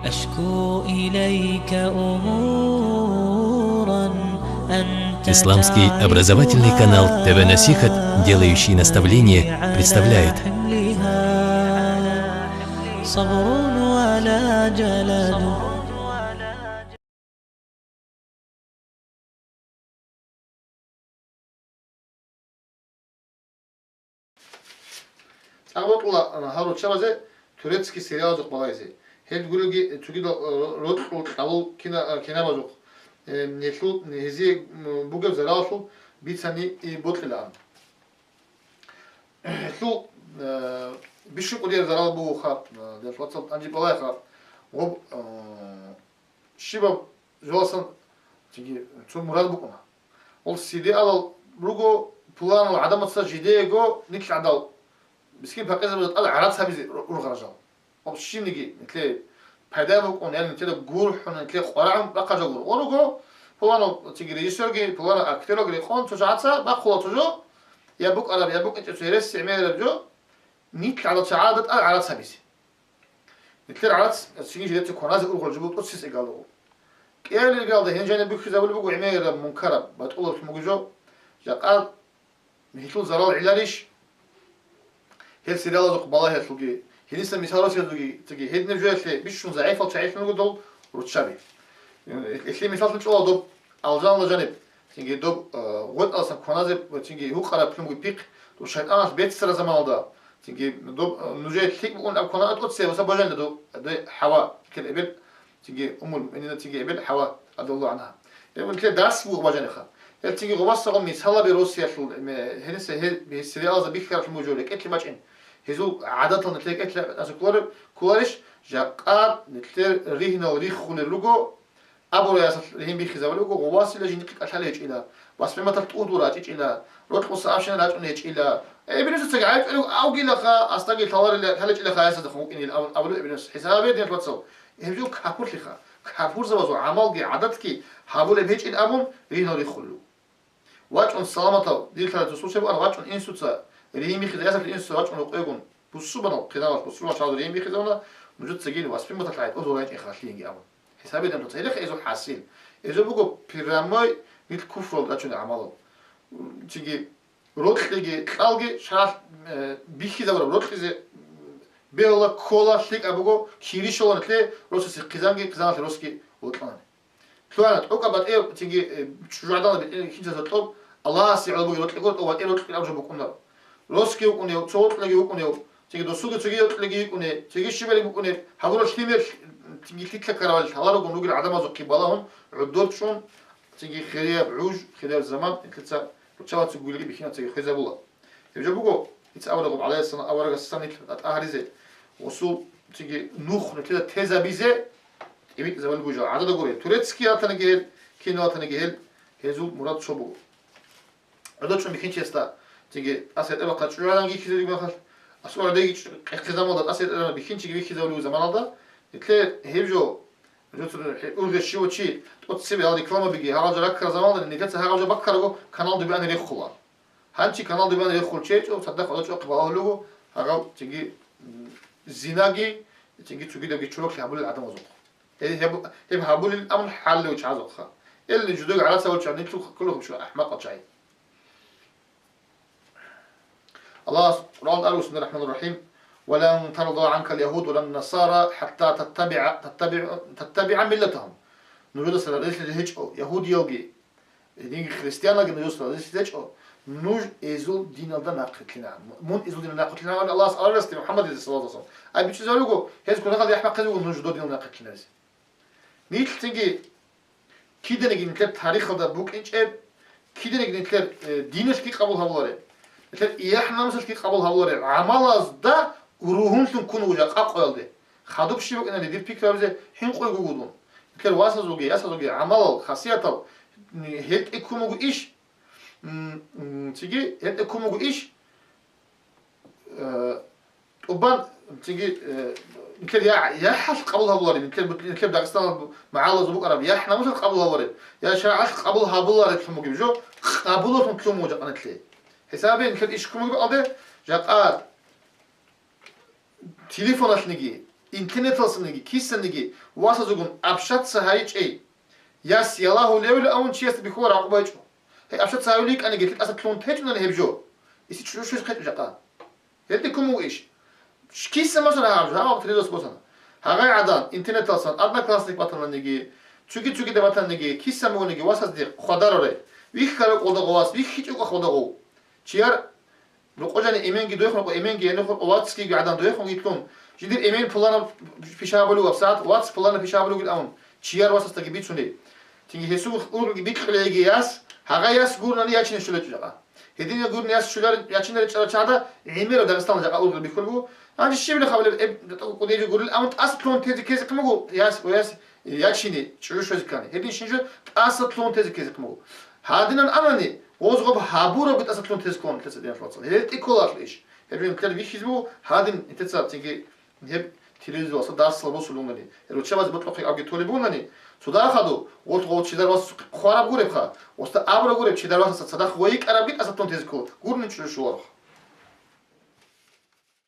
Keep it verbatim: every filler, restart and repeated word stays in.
أشكو إليك أمورا أنت Исламский образовательный канал تعلمها. Т В Насихат, делающий наставление, представляет. صبر ولا جلد. ЦӀакъ бокьула гьал руччабазе турецкий сериалазухъ балагьизе. Гьел гурелги цогидал, э, рокьул кьабул кина-, э, кинабазухъ, э, гьелъул, гьезие, м, бугеб заралалъул бицани, э, бокьилаан. Гьелъул, э, бищун кӀудияб зарал бугоха, э, гьелъул вацал тӀанжи балагьиха, гъоб, э, щибаб жоялдасан цинги цо мурад букӀуна. Ол сериалал руго пуланал гӀадамаца жидеего нилъ гӀадал мискин-пакъирзабазда тӀад гӀарац гьабизе р-, ургъарал жал. Гъоб щибниги нилъее пайда букӀун, яни нилъеда гурхӀун, нилъее къварагӀун бахъал жал гуро. Гъо руго пуланав цинги режиссерги, пуланав актералги рекъон цо жагьаца бахъула цо жо, я букӀараб, я букӀинчӀеб цо гьереси гӀемераб жо, нилъ гӀадал чагӀазда тӀад гӀарац гьабизе. Нилъер гӀарац цинги жидеца кваназе ургъарал жо буго тӀоцебесеб гӀемераб. КӀиабилеб гӀемералда гьениб жаниб бихьизабулеб буго гӀемераб мункараб, батӀулаблъун буго жо. Жакъа гьелъул зарал гӀеларищ? Гьел сериалазухъ балагьиялъулги, гьениса мисал росиялъулги, цоги гьединаб жоялъе бищун загӀипал чагӀилъун руго дол руччаби. Гьелъие мисаллъун чӀола доб алжаналда жаниб, цинги доб, э, гъветӀалдасан кваназе, цинги гьукъараб лъун буго пихъ, доб шайтӀаналъ беццараб заманалда, цинги доб, э, нужее лъикӀ букӀун аб квана тӀоцебесеб бажанида доб, дой ХӀава, кел эбел, цинги Уммул Муъминина, цинги эбел ХӀава, радияллагьу гӀангьа. Гьеб нилъее дарс буго бажаниха. Гьел цинги гъобасагъун мисалаби росиялъул, ме-, гьениса гьел, гьел сериалазда бихьаралъун буго жо рекӀелъе бачӀин. Гьезул гӀадатал нилъее рекӀелъе бачӀине кколареб кколарищ, жакъа нилъер ригьнал риххулел руго, абурай ясалъ ригьин бихьизабулеб буго, гъовасила жиндихъе кӀалъалев гьечӀила, восприниматель тӀуд рачӀичӀила, рокьуса абщина рачӀун гьечӀила. Эбел-инсуцаги гӀайиб кьолев авгилаха, астаги лъаларила, лъалечӀилаха ясазда хъун вукӀинил абун абулеб эбел-инсуца. ХӀисабе, диналъ вацал, гьеб жо капурлъиха. Капурзабазул гӀамалги гӀадатги гьабулеб гьечӀин абун, ригьнал риххулев. ВачӀун саламатав, дир лъаларев цо случай бугӀан, вачӀун инсуца, ригьин бихьизаб ясалъ инсуца вачӀун рукъвегун, бусурбанал хъиналалъ, бусурбан чагӀазул ригьин бихьизабуна, нужецагин восприниматель гӀайиб кьозул рачӀинха лъиенги абун. ХӀисабе, диналъ вацал, гьелъеха гьезул хӀасил. Гьезул буго прямой нилъ куфралда рачунел гӀамалал. Цинги рокьиги кьалги шаргӀалъ, э, бихьизабураб рокьизе, м, бегьула ккола, лъикӀаб буго, кири щола нилъее росасе хъизанги, хъизаналъе росги вокьанани. Лъугьана, тӀокӀаб батӀияб, цинги, э, чӀужугӀадан батӀи-, хинчаса кьоб, Аллагьасе гӀоло бугеб рокьи гуро, тӀокӀаб батӀияб рокьи абураб букӀуна. Росги вукӀунев, цо рокьиги вукӀунев, цинги досулги цоги рокьиги йикӀуней, цоги щибали букӀуней, гьабураб лъимер, цинги лъикӀлъи ккарабали лъаларогун ругел гӀадамазухъе балагьун, гӀодор чӀун, цинги хирияб гӀуж, хирияб заман, нилъеца руччабаца гуйилги бихьинаб цинги хвезабула. Гьеб жо буго, дица абураб, гӀалайгьиссалам аварагасдасан нилъ тӀагьаризе, гъосул цинги нух нилъеда тезабизе тӀибитӀизабулеб буго жо. ГӀадада гуро, турецкий ратаниги гьел, кино ратаниги гьел, гьезул мурад цо буго. ГӀодор чӀун бихьинчиясда, цинги тӀаса гьетӀе бахъа чӀужугӀаданги бихьизабулеб мехалъ, асул гӀодеги къехъизабулда тӀаса гьетӀе бихьинчиги бихьизабулеб заманалда, нилъее гьеб жо, жо цо-, ургъе щивав чи тӀоцебе гьал рекламабиги, гьал жо раккараб заманалда, нилъеца гьал жо баккарабго канал дубиани рехула. Гьанчи канал дубиан рехулчи гьечӀо, цадахъ гьалда чӀвахъи балагьулего, гьагъал цинги, м, зинаги, цинги цогидабги чороклъи гьабулел гӀадамазухъ. Гьеб, гьеб, гьеб гьабулел абун хӀаллев чагӀазухъа. Элни жудаги гӀарацавулчи нилъул хъулухъ бучӀула ахӀмакъал чагӀи. Аллагьас Къуръан ару, бисмиллагьир рахӀманир рахӀим, «Ва лан тарда гӀанкал ягьуд ва лан насара хӀатта таттабигӀа, таттабигӀа, таттабигӀа миллатагьум». Нужедаса разилъи гьечӀо ягьудиялги, Динги христианалги нужеца разилъи гьечӀо, нуж эзул диналда нахърилълъина. Мун эзул диналда нахърилълъина, Аллагьас аварагасде МухӀаммадиде саллаллагьу гӀалайгьи ва саллам. Ай бичӀчӀизавулего, гьез кутакалда яхӀ бахъизего нуж додинал нахърилълъинаризе. Нилъ цинги кидениги нилъер тарихалда букӀинчӀеб, кидениги нилъер, э, диналъги къабул гьабулареб, нилъер яхӀ-намусалъги къабул гьабулареб гӀамалазда ругьунлъун ккун вуго жакъа къоялде. Хадуб щиб букӀиналъе дир пикрабизе хӀинкъуего вуго дун. Нилъер васазулги, ясазулги гӀамалал, хасиятал, м, гьел тӀеккун буго иш, м, м, цинги гьел тӀеккун буго иш, э, тӀубан, цинги, э, нилъер я-, яхӀалъ къабул гьабулареб, нилъер бу-, нилъер Дагъистаналъ магӀалазул букӀараб яхӀ-намусалъ къабул гьабулареб, я шаригӀалъ къабул гьабулареблъун бугеб жо, къабулалъун лъун буго жакъа нилъее. ХӀисабе нилъер иш ккун бугеб алде, жакъа телефоналъниги, интернеталсаниги, кисаниги васазугун общаться гьайчӀей. Яс ялагьулевли авун чиясда бихьула рагъуб гьечӀо. Гьей общаться гьавили йикӀаниги, лъикӀаса лъун течӀунани гьеб жо. Иси чӀужу щвез хъечӀо жакъа. Гьелде кумуг иш. Киса масала гьаб жо, гьаб трезос босана. Гьагъай гӀадан, интернеталсан, Одноклассник батананиги, цуги-цугида батананиги, киса мугониги васазде хъвадарале. Вихьарав къолдагъо вас, вихьичӀого хъолдагъов. Чияр рукъо жани эменги дойхъун рукъо, эменги гьенихъ рукъо, вацги гӀадан дойхъун гитлъун. Жидер эмен пуланаб пишабулев абсагӀат, вац пуланаб пишабулев гил авун, чияр васасдаги бицуней. Цинги гьесул ургъги бикьулейги яс, гьагъа яс гурнани ячине щулечӀо жакъа. Гьединал гурни яс щулар ячине речӀарал чагӀда гӀемерал Дагъистаналда жакъа ургъи бихьулеб буго. Гьанже щибила хабалеб, эб, гурел, амма тӀаса лъун тезе ккезе ккун буго, яс, ва яс ячине чӀужу щвезе ккани. Гьедин щинжо тӀаса лъун тезе ккезе ккун буго. Гьадинан анани, гъозгъоб гьабурабги тӀаса лъун тезе ккун лъеца диналъ вацал. Гьел тӀикколалъ иш. Гьеб жо нилъер бихьизе буго, гьадин нилъеца цинги гьеб телевизоралъа дарсал босулунани, руччабазе бокьухъе абги толеб бугони, цо дагьаб хадуб, гъолъ гъов чидар вас хъвараб гуребха, гъосда абураб гуреб, чидар васаса цадахъ вайикӀарабги тӀаса лъун тезе ккола, гурни чӀужу щуларухъ.